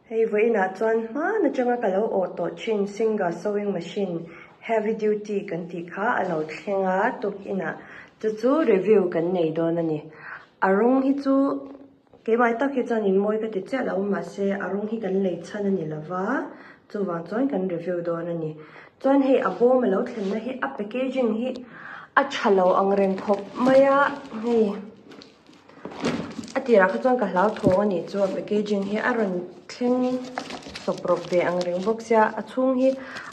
Hei vawiinah chuan hman atanga ka lo awh tawh thin Singer sewing machine heavy duty kan tih kha a lo thleng a, tukinah chu chu review kan nei dawn a ni. A rawng hi chu keimah tak hi chuan in mawi ka ti chiah lo mahse a rawng hi kan lei chhan a ni lova chuvang chuan kan review dawn a ni. Chuan hei a bawm a lo thlenna hi a packaging hi a tha lo ang reng khawp mai a hei. A tirah kha chuan ka hlau thawng a nih chu a packaging hi a rawn thleng sawp rawp ve ang reng bawk sia a chhung hi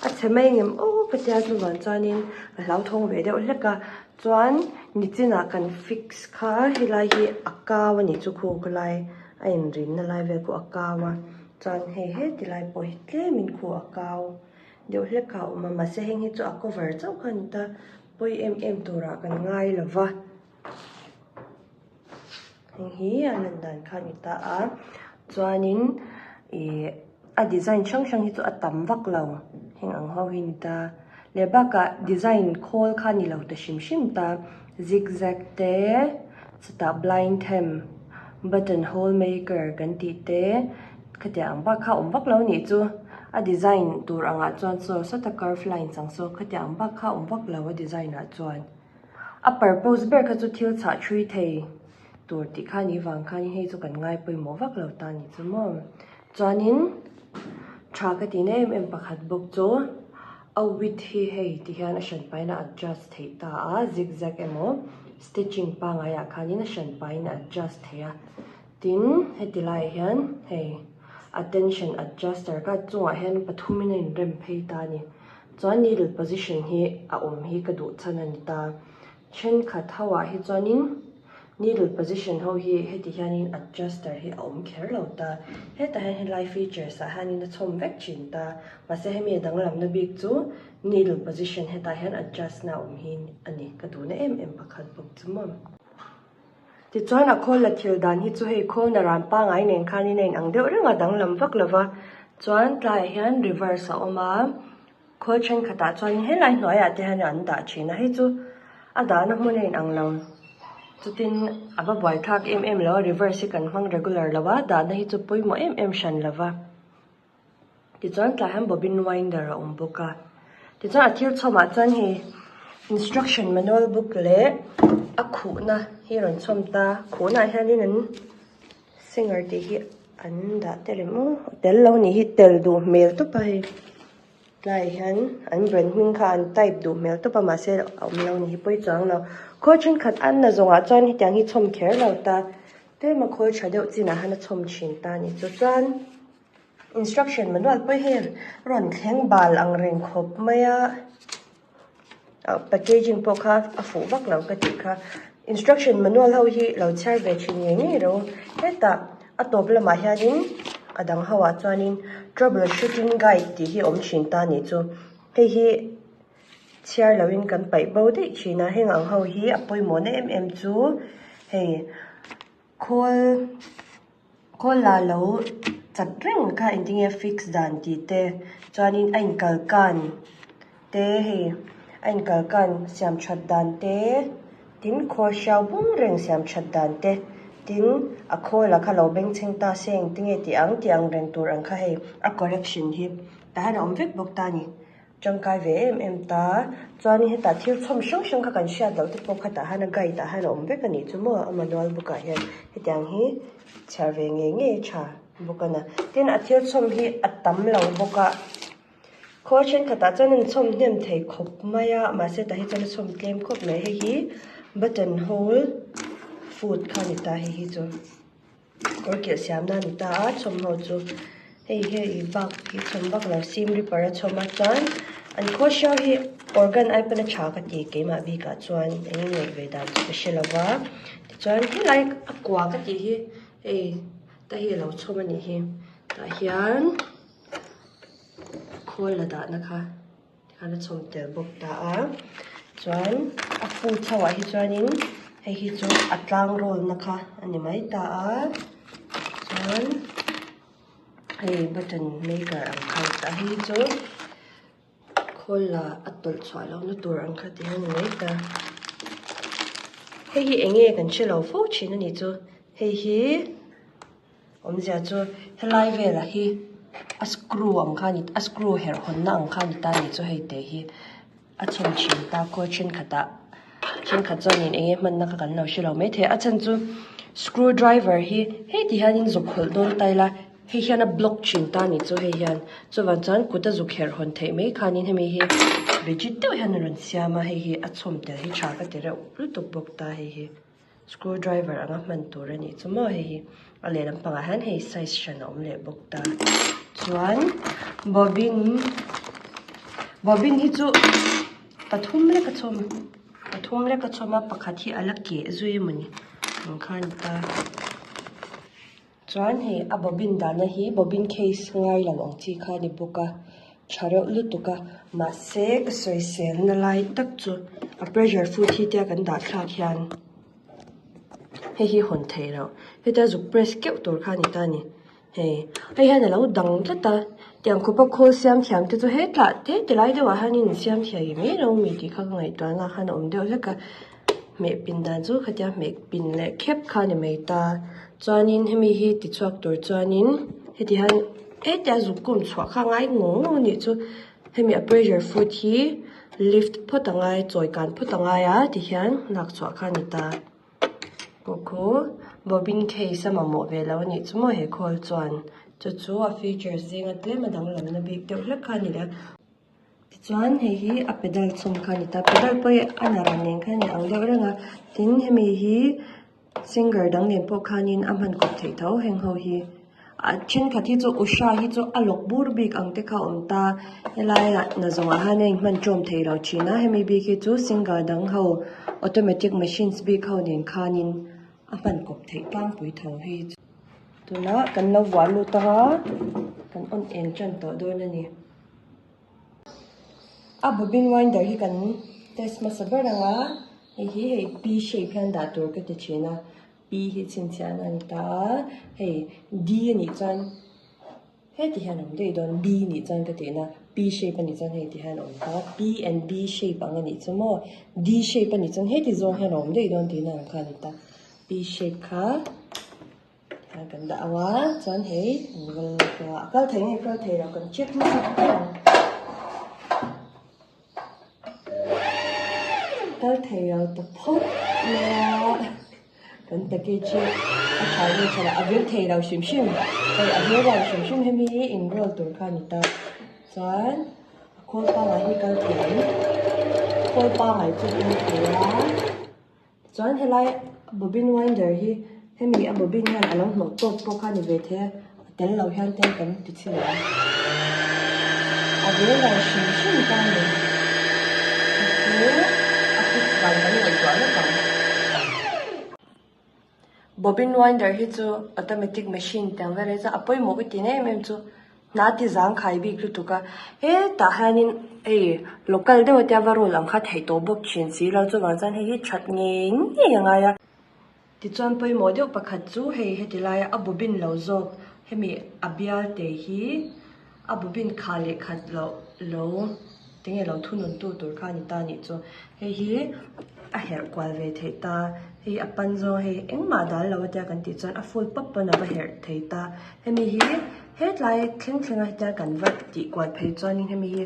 a chhe mai ngem aw ka tia chuvang chuanin ka hlau thawng ve deuh hlek a chuan nichinah kan fix kha helai hi a kau a nih chu khu khawlai a inrinna lai vel khu a kau a chuan hei heti lai pawh hi tlemin khu a kau deuh hlek kha a awm a mahse heng hi chu a cover chauh kha a ni ta pawi em em turah kan ngai lo va. Heng hi a lan dan kha a ni ta a chuanin ih a design hrang hrang hi chu a tam vak lo heng ang ho hi a ni ta leh bakah design khawl kha a ni lo ta hrim hrim ta zigzag te chutah blind hem button hole maker kan tih te khatiang ang bak kha a awm vak lo a nih chu a design tur angah chuan saw sawta curve lines ang saw khatiang ang bak kha a awm vak lo a design ah chuan. A purpose ber kha chu thil chhah thui thei tur tih kha ni vang khanin hei chu kan ngai pawimawh vak lo ta ni chu maw. Chuanin tha ka tihna em em pakhat bawk chu a width hi hei ti hian a hran pahin a adjust theih ta a, zigzag emaw stitching pangaiah khanin a hran pahin a adjust thei a. Tin, heti laiah hian hei a tension adjuster kha chungah hian pathumin a inrem phei ta a ni. Chuan needle position hi a awm hi ka duh chhan a ni ta. Thenkhat ho ah hi chuanin needle position ho hi heti hianin adjuster hi a awm kher lo ta. Hetah hian helai features ah hianin a chhawm vek thin ta. Mahse hemi a danglamna bik chu needle position hetah hian adjust na a awm hi a ni. Ka duhna em em pakhat bawk chu maw. Tichuan a khawl la thil dan hi chu hei khawl naran pangai nen khanin a inang deuh reng a, danglam vak lo va. Chuan tlaiah hian reverse a awm a, khawl thenkhatah chuan helai hnuaiah te hian an dah thin a, hei chu a dahna hmun a inang lo. Chutin a va buaithlak em em lo a, reverse hi kan hmang regular lo a, dahna hi chu pawimawh em em hran lo va. Tichuan tlai hian bobbin winder a awm bawk a tichuan a thil chhawmah chuan hei instruction manual book leh a khuhna hi a rawn chhawm ta khuhna ah hianin an singer tih hi an dah tel em aw tel lo nih hi tel duh hmel tawp a hei tlaiah hian an brand hming kha an type duh hmel tawp a mahse a awm lo nih hi pawi chuang lo khawl thenkhat an na zawngah chuan hetiang hi chhawm kher lo ta tlem a khawl tha deuh chinah hian a chhawm thin ta a ni chu chuan. Instruction manual pawh hi rawn thleng bal ang reng khawp mai a packaging pawh kha a fuh vak lo ka tih kha instruction manual ho hi lo chhiar ve thin ngei ngei ro hetah a tawp lamah hianin a dang ho ah chuanin trouble shooting guide tih hi a awm thin ta a nih chu hei hi chhiar loin kan paih bo daih thin a heng ang ho hi a pawimawhna em em chu hei khawl. Khawl la lo chat reng kha engtinge fix dan tih te chuanin a inkal kan te hei a inkal kan siam that dan te tin khawl hriau bung reng siam that dan te tin a khawl a kha lo bengchheng ta se engtinge tih ang tih ang reng tur ang kha hei a correction hi tah hian a awm vek bawk ta a ni. Tangkai ve em em ta. Chuanin hetah thil chhawm hrang hrang kha kan hriat loh te pawh khatah hian a guide ah hian a awm vek a nih chu maw a manual book ah hian hetiang hi chhiar ve ngei ngei a tha bawk a na. Tin a thil chhawm hi a tam lo bawk a, khawl thenkhatah chuan an chhawm hnem thei khawp mai a mahse tah hi chuan a chhawm tlem khawp mai. Hei hi button hole foot kha a ni ta hei hi chu. Kawr kilh siamna a ni ta a chhawmho chu hei hi ih bak hi chhawm vak lo sim ripper a chhawm a chuan an khaw hriau hi organ ai pawn a tha ka ti keimah bikah chuan eng nge ve dan chu ka hre lo va tichuan helai a kua ka tih hi hei ta hi a lo chhawm a nih hi tah hian khawl la dahna kha. Tikhan a chhawm tel bawk ta a, chuan a fu chho ah hi chuanin hei hi chu a tlang roll na kha a ni mai ta a, chuan hei button maker ang kha a ni ta a, hei hi chu khawl la a tawlh chhuah loh na tur ang kha tih a ni mai ta. Hei hi eng nge kan hre lo fo thin a nih chu, hei hi. Awmzia chu helai velah hi a screw ang kha a ni a screw herh hawnna ang kha a ni ta a nih chu hei te hi a chhawm thin ta khaw thenkhatah thenkhat chuanin eng nge hmanna kha kan lo hre lo maithei a chhan chu screw driver hi hei ti hianin zuk hawlh dawn ta ila hei hian a block thin ta a nih chu hei hian chuvang chuan kut a zuk herh hawn theih mai khanin hemi hi rigid deuh hian a rawn siam a hei hi a chhawm tel hi tha ka ti reuh lutuk bawk ta hei hi. Screw driver anga hman tur a nih chu maw hei hi a lehlam pangah hian hei size hran a awm leh bawk ta chuan bobbin bobbin hi chu pathum lek a chhawm pathum lek a chhawm a pakhat hi a la keh zui emawni ang kha a ni ta chuan hei a bobbin dahna hi bobbin case ngai lo ang chi kha a ni bawk a tha reuh lutuk a mahse ka sawisel na lai tak chu a pressure foot hi tia kan dah thlak hian hei hi hawn theih loh hetia zuk press keuh tur kha a ni ta a ni hei hei hian alo dang tlat a tiang khawpa khawl siam thiam te chu hetah te ti lai deuhah hianin in siam thiam i mai lo mi tih kha ka ngaihtuah na khan a awm deuh hlek a hmeh pin dan chu khatia hmeh pin leh khep kha a ni mai ta chuanin hemi hi ti chhuak tur chuanin heti hian hetia zuk kum chhuah kha a ngai ngawng ngawng a nih chu hemi a pressure foot hi lift phawt a ngai chawi kan phawt a ngai a tihian lak chhuah kha a ni ta pawh khu bobbin case a mamawh ve lo a nih chu maw he khawl chuan chu chu a features zinga tlem a danglamna bik deuh hlek kha a ni leh a. Tichuan hei hi a pedal chhawm kha a ni ta pedal pawh hi a naran nen khan a inang deuh reng a tin hemi hi singer dang nen pawh khanin a hman kawp theih tho heng ho hi a thenkhat hi chu usha hi chu a lawk bur bik ang te kha a awm ta helaiah hna zawngah hian a inhman tawm thei lo thin a hemi bik hi chu singer dang ho automatic machines bik ho nen khanin a hman kawp theih tlangpui tho hei chu. Tunah kan lo vuah lut ang a kan on eng tan tawh dawn a ni. A bobbin winder hi kan test hmasa ber ang a, hei hi hei P shape hian dah tur ka ti thin a, P hi chhinchhiahna a ni ta a, hei D a nih chuan heti hian a awm daih dawn, B nih chuan ka tihna P shape a nih chuan hei ti hian a awm ta, P and B shape ang a nih chu maw, D shape a nih chuan heti zawng hian a awm daih dawn tihna ang kha a ni ta, P shape kha. Hian kan dah ang a chuan hei an val a kal thei nge kal thei lo kan check hmasa phawt ang kal thei lo ta phawt mai a kan package hi a tha nge tha lo a vir thei lo hrim hrim hei a vir lo hrim hrim hemi hi in roll tur kha a ni ta chuan a khawl pangngai hi kal thei ang khawl pangngai chu kal thei a. Chuan helai bobbin winder hi hemi a bobbin hian a lo hnawh tawp pawh kha a ni ve thei a, a tel lo hian ten kan ti chhin ang. A ve lo hrim hrim ta a ni. Chu chu a fit dan kan ngaihtuah lawk ang. Bobbin winder hi chu automatic machine tiang vel hi chuan a pawimawh ka tih na em em chu Hna ti zang khai bik lutuk a, hetah hianin hei local deuh atia va roll ang kha theih tawh bawk thin si lo chuvang chuan hei hi that ngei ngei a ngai a. Tichuan pawimawh deuh pakhat chu hei heti laia a bobin lo zawk hemi a bial te hi a bobin kha leh khat loh lo tinge lo thunun tu tur kha a ni ta a nih chu hei hi a herh kual ve theih ta hei a pan zawng hei engmah dal lo atia kan tih chuan a full pap pawn a va herh thei ta hemi hi hetlai thleng thleng a hetia kan va tih kual phei chuanin hemi hi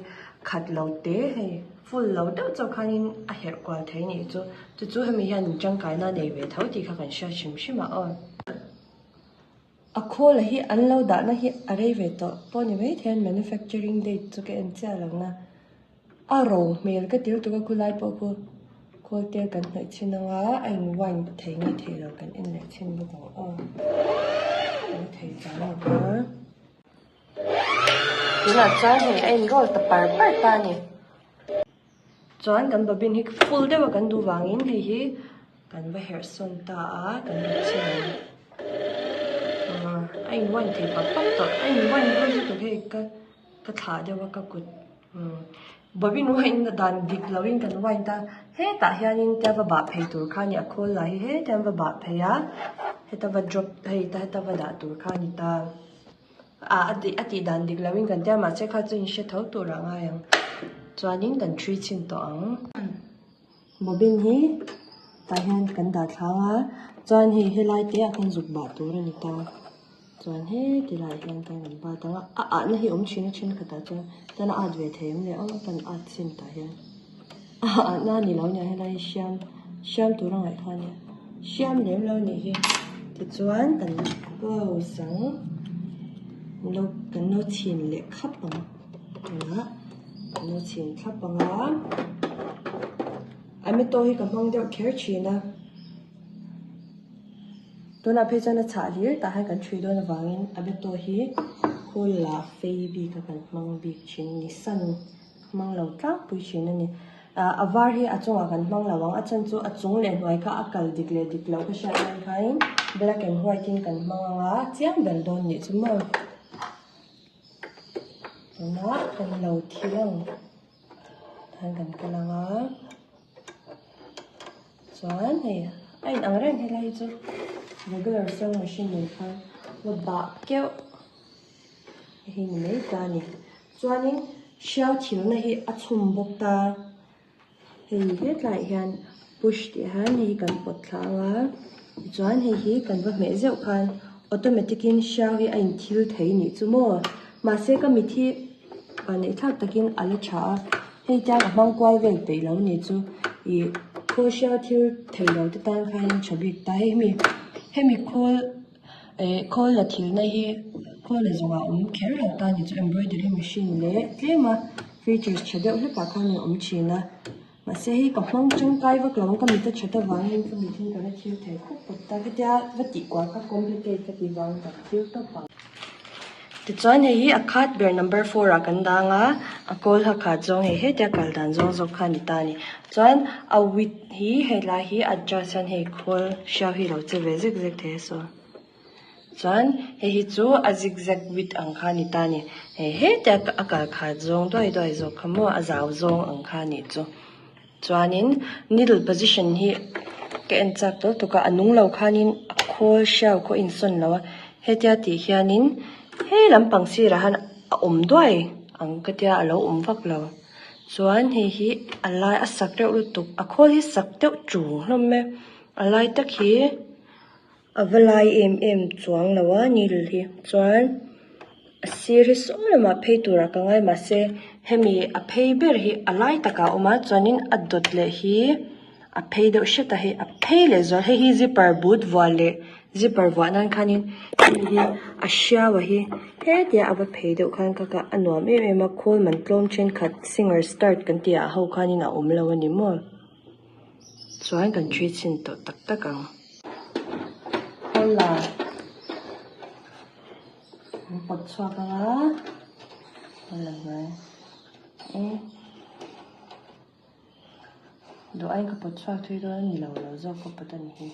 khat lo te hei full lo deuh chauh khanin a herh kual thei a nih chu chu chu hemi hian tangkaina a nei ve tho tih kha kan hriat hrim hrim a aw. A khawl hi an lo dahna hi a rei ve tawh pawh ni mai thei a manufacturing date chu ka en chiah lo na a ro hmel ka ti lutuk a khulai pawh khu khawl te kan hnawih chhin ang a a in wind thei nge thei lo kan en leh chhin bawk ang aw kan thei chang lo va tunah chuan hei a in roll ta par par ta a ni. Chuan kan bobbin hi full deuh a kan duh vangin hei hi kan va herh sawn ta a kan ri chhin ang ah a in wind thei pap pap tawh a in wind reuh lutuk hei ka ka thlah deuh a ka kut umm bobbin wind na dan dik lo in kan wind a hetah hianin tia va bah phei tur kha a ni a khawl lah hi hetiang hian va bah phei a heta va drop hei heta va dah tur kha a ni ta. Ah a tih dan dik lo in kan tia mahse kha chu in hre tho tur a ngai ang chuanin kan thi chhin tawh ang. Bobbin hi tah hian kan dah thlang a chuan hei helai te ah khan zuk bah tur a ni ta. Chuan heti laiah hian kan rawn bat ang a, a ahna hi awm thin a thenkhatah chuan chuan a at ve thei em le aw kan at chhin tah hian a ahna a ni lo nia helai hi hriam hriam tur a ngaih kha a nia hriam lem lo nih hi tichuan kan close ang lo kan lo chhin leh khap ang tunah kan lo chhin thlap ang a tomato hi ka hmang deuh kher thin a. Tunah phei chuan a chhah hlir tah hian kan ṭhui dawn avangin a beto hi khawl la fei bik a kan hmang bik thin a ni. Sun hmang lo tlangpui thin a ni. Ah a var hi a chungah kan hmang lo ang a chhan chu a chung leh hnuai kha a kal dik leh dik loh ka hriat nan khain black and white in kan hmang ang a chiang ber dawn nih chu maw. Tunah kan lo thil ang tan kan kal ang a. Chuan hei a in ang reng helai hi chu regular sewing machine nen khan va bah keuh hei hi ni mai ta a ni. Chuanin hriau thilna hi a chhum bawk ta hei hetlaiah hian push tih hian hei hi kan pawt thla ang a tichuan hei hi kan va hmeh zeuh khan automatic in hriau hi a inthil thei nih chu maw mahse ka mit hi Neih thlak takin a la tha a, hei tiang a hmang kual vel peih lo ni chu ih khawl hriau thil thei lo te tan khan tha bik ta hei hemi hemi khawl eh khawl la thilna hi khawl la zawngah awm kher lo ta ni chu embroidery machine leh tlem a features tha deuh hlekah khan a awm thin a mahse hei ka hmang tangkai vak lo ang ka mit a that avangin ka mit hi ka la thil thei khawp khawp ta hetia va tih kual kha complicate ka tih vang ka thil tawp ang. Tichuan hei hi a khat ber number four ah kan dang a, a kawl ha khat zawng hei hetia kal dan zawng zawk kha a ni ta a ni. Chuan a width hi helai hi adjust hian hei khawl hriau hi a lo che ve zek zek thei a saw. Chuan hei hi chu a zig zag width ang kha a ni ta a ni. Hei hetia a kal khat zawng duai duai zawk kha maw a zau zawng ang kha a nih chu. Chuanin needle position hi ka en chak tawlh tuk a, a nung lo khanin a khawl hriau khaw insawn lo a, hetia tih hianin hei lampang sirah hian a awm duai ang ka tia a lo awm vak lo. Chuan hei hi a lai a sak reuh lutuk a khawl hi sak deuh ṭung hlawm e, a lai tak hi. A va lai em em chuang lo a needle hi chuan a sir hi saw lamah phei turah ka ngai mahse hemi a phei ber hi a lai takah a awm a chuanin a dawt leh hi a phei deuh hret a hei a phei leh zual hei hi zipper but vuah leh zipper vuah nan khanin hei hi a hriau a hi hetia a va phei deuh khan ka kah a nuam em em a khawl man tlawm thenkhat singer start kan tih ah ho khanin a awm lo a ni maw. Chuan kan ṭhi chhin tawh tak tak ang. Hola. An pawt chhuak ang a. Hola hnuai. E. Duh aiin ka pawt chhuak thui dawn a ni lo lo zawk ka pawt a ni hi.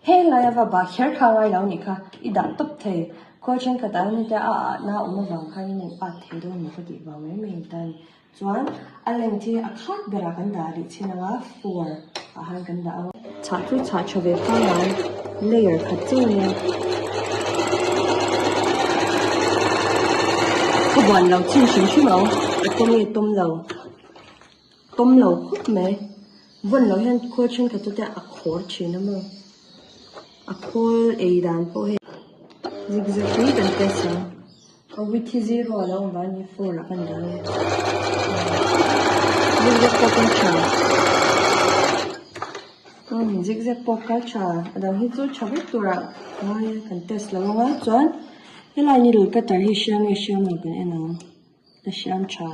He laia va bah kher kha ngai lo nih kha i dah tawp thei. Khawl thenkhatah hian hetia a ahna awm avang khanin in at thei dawn maw ka tih vang mai mai ta a ni. Chuan a length hi a khat berah kan dah rih chin ang a, four ah han kan dah ang a. Chhah chu chhah tha ve pangngai layer khat chiah a nia. Ka buan lo chin hrim hrim ang, a tawm nge tawm lo, tawm lo khawp mai. Vawn loh hian khawl thenkhat chu te a khawr thin a maw. A khawl ei dan pawh hei zigzag hi kan test ang. A width hi zero a lo awm vang a ni four ah kan dah ang zigzag pawh kan tha umm zigzag pawh kha tha a dang hi chu tha vek turah ngai a kan test lo ang a chuan helai needle cutter hi hriam nge hriam lo kan en ang a hriam tha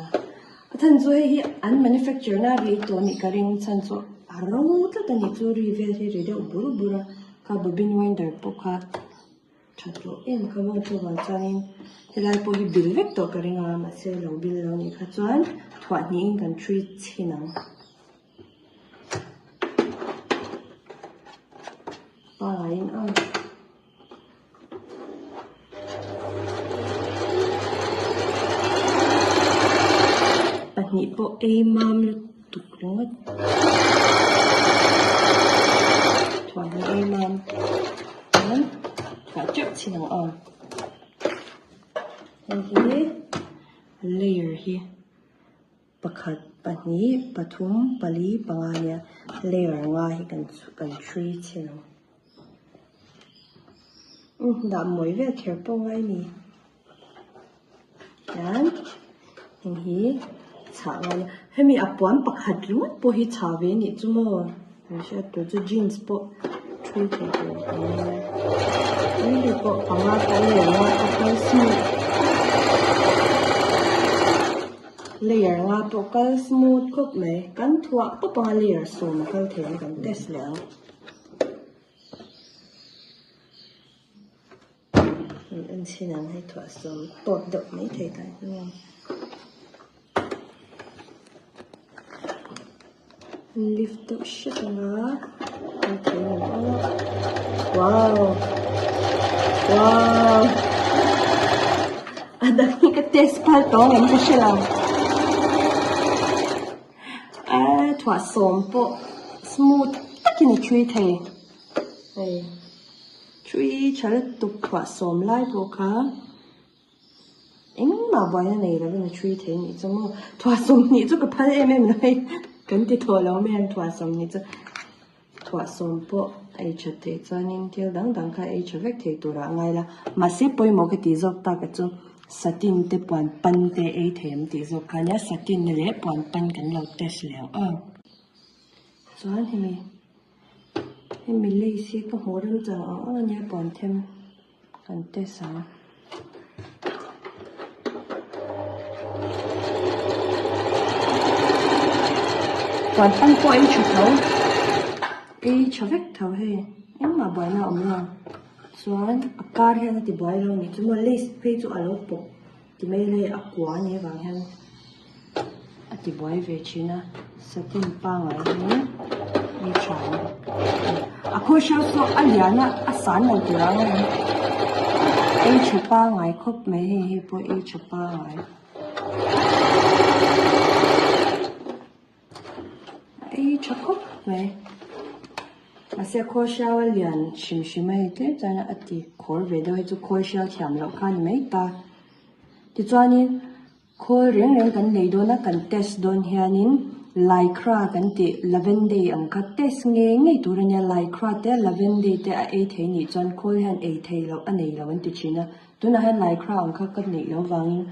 a chhan chu hei hi an manufacture na rei tawh anih ka ring chhan chu a ro tlat a nih chu ri vel hi ri deuh bur bur a kha bobin winder pawh kha. Tha tawh em kha maw chuvang chuanin helai pawh hi bil vek tawh ka ring a mahse lo bil lo nih kha chuan thuah hnihin kan ṭhui chhin ang. Pangaiin a pahnih pawh ei mam lutuk ringawt thuah hnih ei mam. Chuan tah teuh chin ang aw. Hei hi layer hi pakhat pahnih pathum pali panga nia layer nga hi kan kan hrui chhin ang. Dah mawi vel kher pawh ngai ni. Hian heng hi chhah ngai a hemi a puan pakhat ringawt pawh hi chhah ve anih chu maw an hriat tur chu jeans pawh thui thei tur a ni a tin hei pawh panga kal leh nga pawh kal smooth layer nga pawh kal smooth khawp mai kan thuah tawp anga layer sawm a kal thei ang kan test leh ang. An en chhin ang hei thuah sawm tawt deuh mai thei ta hian an lift deuh hret anga an thei ang aw wow wow a dang hi ka test phal tawh ang em ka hre lo a thuah sawm pawh smooth takin a thui thei hei. Tui tha lutuk thuah sawm lai pawh kha engmah buaina nei lovin a thui thei anih chu maw. Thuah sawmhnih chu ka phal em em lo hei kan ti thaw lo mai ang thuah sawmhnih chu. Thuah sawm pawh a ei that theih chuanin thil dang dang kha ei tha vek thei turah a ngai la. Mahse pawimawh ka tih zawk tak a chu satin te puan pan te ei thei ang tih zawk kha ania satin leh puan pan kan lo test leh ang aw. Chuan hemi. Hemi lace hi ka hmuh rem chang ang ang ania puan them kan test ang. Puan pan pawh ei tha tho ei tha vek tho hei engmah buaina a awm lo chuan a kar hian a ti buai lo a nih chu maw lace phei chu a lo pawp ti mai ila hei a kua a nih avang hian. A ti buai ve thin a satin pangai hi ni tha a khaw hriau saw a lian a a san lo tur ang a ei tha pangai khawp mai hei hei pawh ei tha pangai ei tha khawp mai mahse a khaw hriau a lian hrim hrim a hei tlem chuan a ti khawr ve deuh hei chu khawl hriau thiam loh kha a ni mai ta tichuanin. Khawl reng reng kan lei dawn a, kan test dawn hianin Lycra kan tih Lavendey ang kha test ngei ngei tur a nia, Lycra te Lavendey te a ei thei nih chuan khawl hian ei thei loh a nei lo an ti thin a, tunah hian Lycra ang kha ka neih loh vangin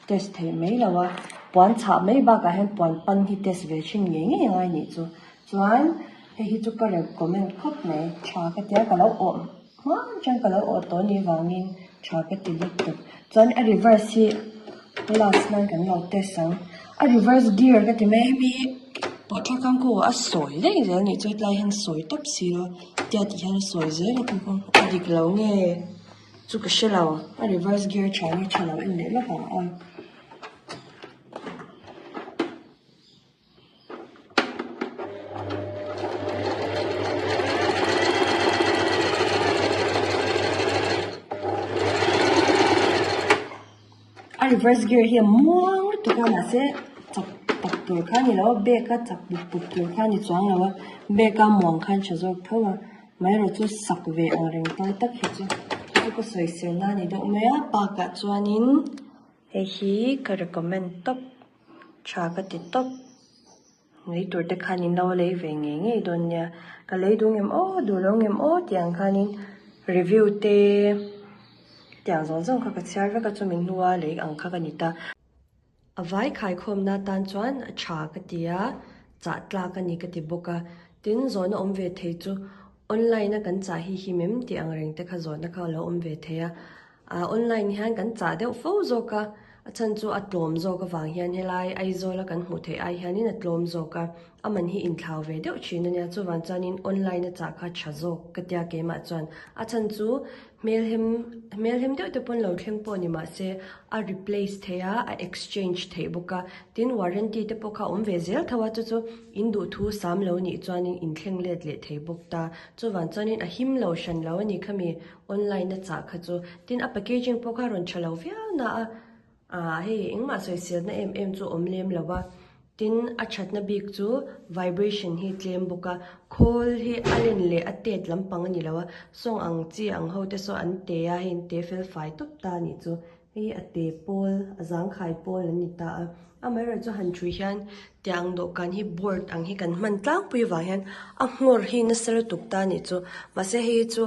test theih mai lo a, puan chhah mai bakah hian puan pan hi test ve thin ngei ngei angai nih chu, chuan hei hi chu ka recommend khawp mai, tha ka tia ka lo awh hma atang ka lo awh tawh anih vangin tha ka ti lutuk chuan a reverse hi last nan kan lo test ang a reverse gear ka ti mai a hemi hi pawh thlak khan khaw a sawi daih zel anih chu hetlai hian sawi tawp si lo tia tih hian a sawi zel a a dik lo nge chu ka hre lo a reverse gear tha nge tha lo en leh lawk ang aw. A reverse gear hi a muang lutuk a mahse chak tak tur kha a ni lo a bag a chak put put tur kha a ni chuang lo a bag a muang khan tha zawk tho a amaherawh chu sak ve ang reng tai tak hi chu chu ka sawisel na a ni deuh mai a park ah chuanin hei hi ka recommend tawp. Tha ka ti tawp. Lei tur te khan in lo lei ve ngei ngei dawn nia. Ka lei duh ngem aw, duh lo ngem aw tih ang khanin review te tiang zawng zawng kha ka chhiar vek a chumi hnua lei ang kha ka ni ta. A vai khaikhawmna atan chuan a tha ka ti a, chah tlak a ni ka ti bawk a. Tin, zawhna awm ve thei chu online a kan chah hi him em tih ang reng te kha zawhna kha a lo awm ve thei a. Ahh online hian kan chah deuh fo zawk a, a chhan chu a tlawm zawk avang hian helai Aizawl a kan hmuh theih ai hianin a tlawm zawk a, a man hi inthlau ve deuh thin a nia chuvang chuanin online a chah kha tha zawk ka tia keimah chuan a chhan chu hmelhem hmelhem deuh te pawn lo thleng pawh ni mahse a replace theih a, a exchange theih bawk a, tin warranty te pawh kha a awm ve zel tho a chu chu in duhthu sam lo nih chuanin inthleng let leh thei bawk ta chuvang chuanin a him lo hran lo a ni khami. Online a chah kha chu tin a packaging pawh kha rawn tha lo viau na a ah hei engmah sawiselna em em chu awm lem lo a tin a thatna bik chu vibration hi tlem bawk a khawl hi a len leh a tet lampang a ni lo a sawng ang chi ang ho te saw an te a hei an te fel fai tawp ta a nih chu hei a te pawl a zangkhai pawl an ni ta a amaherawhchu chu han thui hian tiang dawhkan hi board ang hi kan hman tlangpui vang hian a nghawr hi nasa lutuk ta a nih chu mahse hei hi chu.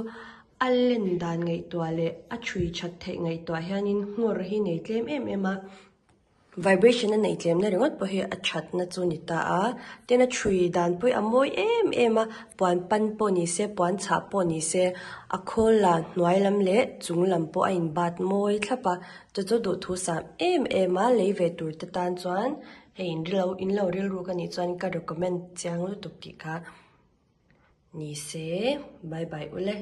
A len dan ngaihtuah leh a chhui that theih ngaihtuah hianin nghawr hi nei tlem em em a. Vibration a neih tlemna ringawt pawh hi a thatna chu ni ta a, tin a chhui dan pawh hi a mawi em em a, puan pan pawh ni se, puan chhah pawh ni se, a khawl la hnuai lam leh chung lam pawh a inbat mawi thlap a, chu chu duhthu sam em em a lei ve tur te tan chuan hei in rilru in lo rilruk anih chuan ka recommend chiang lutuk tih kha ni se, bye bye ule.